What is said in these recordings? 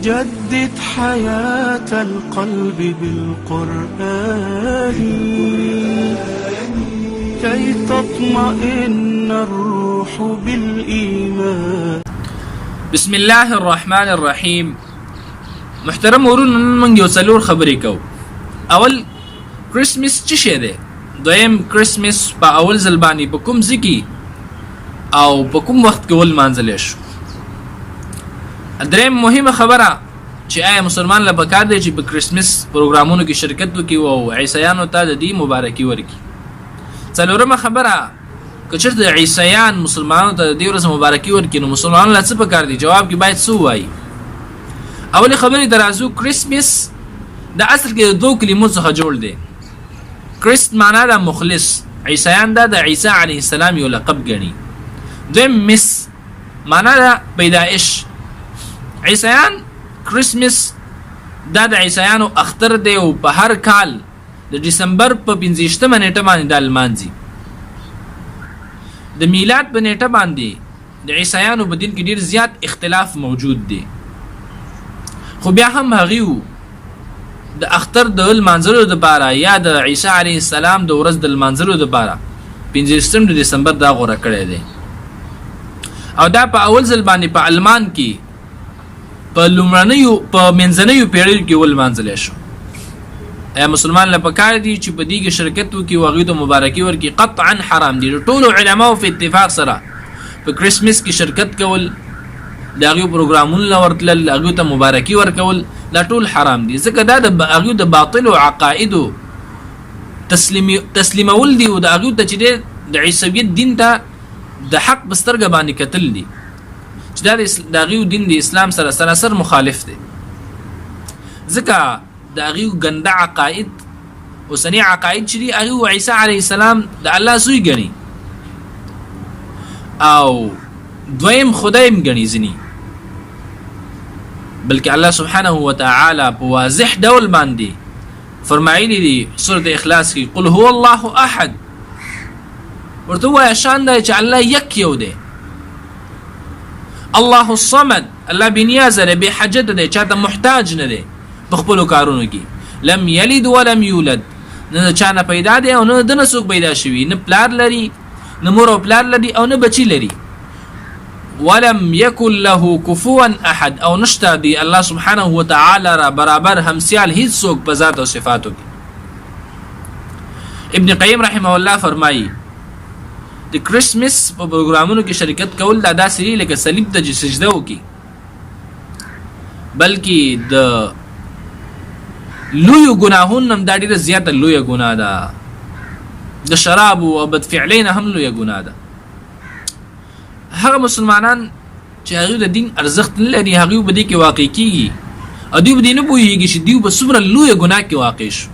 جدد حياة القلب بالقرآن كي تطمئن الروح بالإيمان. بسم الله الرحمن الرحیم. محترم ورونو، نن موږ یو څلور خبرې کوو. اول، کرسمس څه شی دی؟ دویم، کرسمس په اول ځل باندې په کوم ځای کې او په کوم وخت کې ولمانځلی شو؟ دریم مهمه خبره چې آیا مسلمان له پکار دی چې په کرسمس پروګرامونو کې شرکت وکړي او عیسیانو ته د دې مبارکي ورکړي؟ څلورمه خبره، که چېرته عیسیان مسلمانانو ته د دې ورځ مبارکي ورکړي نو مسلمانانو له څه پکار دي؟ جواب کې باید څه ووایي؟ اولې خبرې ته راځو. کرسمس د اصل کې د دوو کلمو څخه جوړ دی. کرست معنا ده مخلص، عیسیان دا د عیسی علیه السلام یو لقب ګڼي. دویم مس معنا ده پیدایش. عیسیان کرسمس دا د عیسیانو اختر دی او په هر کال د دسمبر په 25مه نیټه باندې دا لمانځي. د میلاد په نیټه باندې د عیسایانو په دین کې ډیر زیات اختلاف موجود دی، خو بیا هم هغوی د اختر د لمانځلو دپاره یا د عیسی علیه السلام د ورځ د لمانځلو دپاره 25 د دسمبر دا غوره کړی دی. او دا په اول ځل باندې په المان کې په لومړنیو په منځنیو پیړیو کې ولمانځلی شو. ایا مسلمان له پکار دي چې په دې کې شرکت وکړي او هغوی ته مبارکي ورکړي؟ قطعا حرام دي. د ټولو علماو په اتفاق سره په کرسمس کې شرکت کول، د هغوی پروګرامونو له ورتلل، هغوی ته مبارکي ورکول، دا ټول حرام دي، ځکه دا د هغوی د باطلو عقایدو تسلیمول دي او د هغوی ته چې دی د عیسویت دین ته د حق په سترګه باندې کتل دي، چې دا د هغوی دین د اسلام سره سراسر مخالف دی، ځکه د هغوی ګنده عقاید، اوسني عقاید چې دي، هغوی عیسی علیه السلام د الله زوی ګڼي او دویم خدای هم ګڼي ځینې، بلکې الله سبحانه وتعالی په واضح ډول باندې فرمایلی دي سورة اخلاص کې: قل هو الله احد. ورته ووایه شان دی چې الله یک یو دی، الله الصمد، الله بې نیازه دی، بې حاجته دی، چاته محتاج نه دی په خپلو کارونو کې. لم یلد ولم یولد، نه د چا نه پیدا دی او نه د نه څوک پیدا شوي، نه پلار لري، نه مور او پلار لري او نه بچي لري. ولم یکن له کفوا احد، او نشته دی الله سبحانه وتعالی را برابر همسیال هیڅ څوک په ذات او صفاتو کې. ابن قیم رحمه الله فرمایي د کرسمس په پروګرامونو کې شرکت کول دا داسې دي لکه صلیب ته چې سجده وکړي، بلکې د لویو ګناهونو هم دا ډېره زیاته لویه ګناه ده، د شرابو او بدفعلۍ نه هم لویه ګناه ده. هغه مسلمانان چې هغوی د دین ارزښت نه لري، هغوی په دې کې واقع کیږي او دوی په دې نه پوهېږي چې دوی په څومره لویه ګناه کې واقع شو.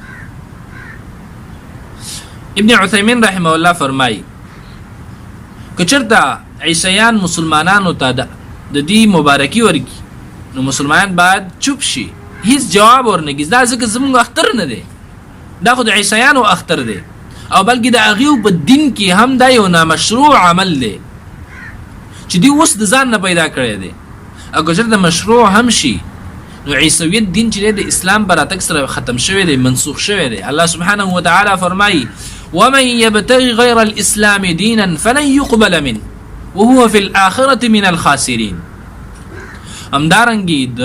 ابن عثیمین رحمه الله فرمایي که چېرته عیسیان مسلمانانو ته د دې مبارکي ورکړي نو مسلمانان باید چوپ شي، هیڅ جواب ورنه کړي، دا ځکه زموږ اختر نه دی، دا خو د عیسیانو اختر دی، او بلکې د هغوی په دین کې هم دا یو نامشروع عمل دی چې دوی اوس د ځان نه پیدا کړی دی. او که چېرته مشروع هم شي نو عیسویت دین چې دی د اسلام په راتګ سره ختم شوی دی، منسوخ شوی دی. الله سبحانه وتعالی فرمایي: ومن يبتغي غير الاسلام دينا فلن يقبل منه وهو في الآخرة من الخاسرين. همدارنګه د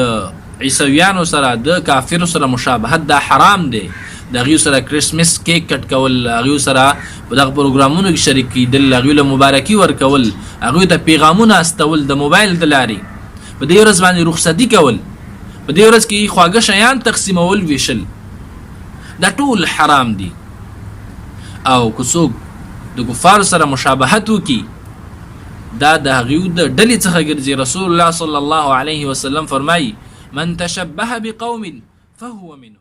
عیسویانو سره، د کافرو سره مشابهت دا حرام دی. د هغوی سره کرسمس کیک کټ کول، هغوی سره په دغه پروګرامونو کې شریک کېدل، هغوی له مبارکي ورکول، هغوی ته پیغامونه استول د موبایل د لارې، په دې ورځ باندې رخصتي کول، په دې ورځ کې خواږه شیان تقسیمول، ویشل، دا ټول حرام دي. او که څوک د کفارو سره مشابهت وکړي دا د هغوی د ډلې څخه ګرځي. رسول الله صلی الله علیه وسلم فرمایي: من تشبه بقوم فهو منهم.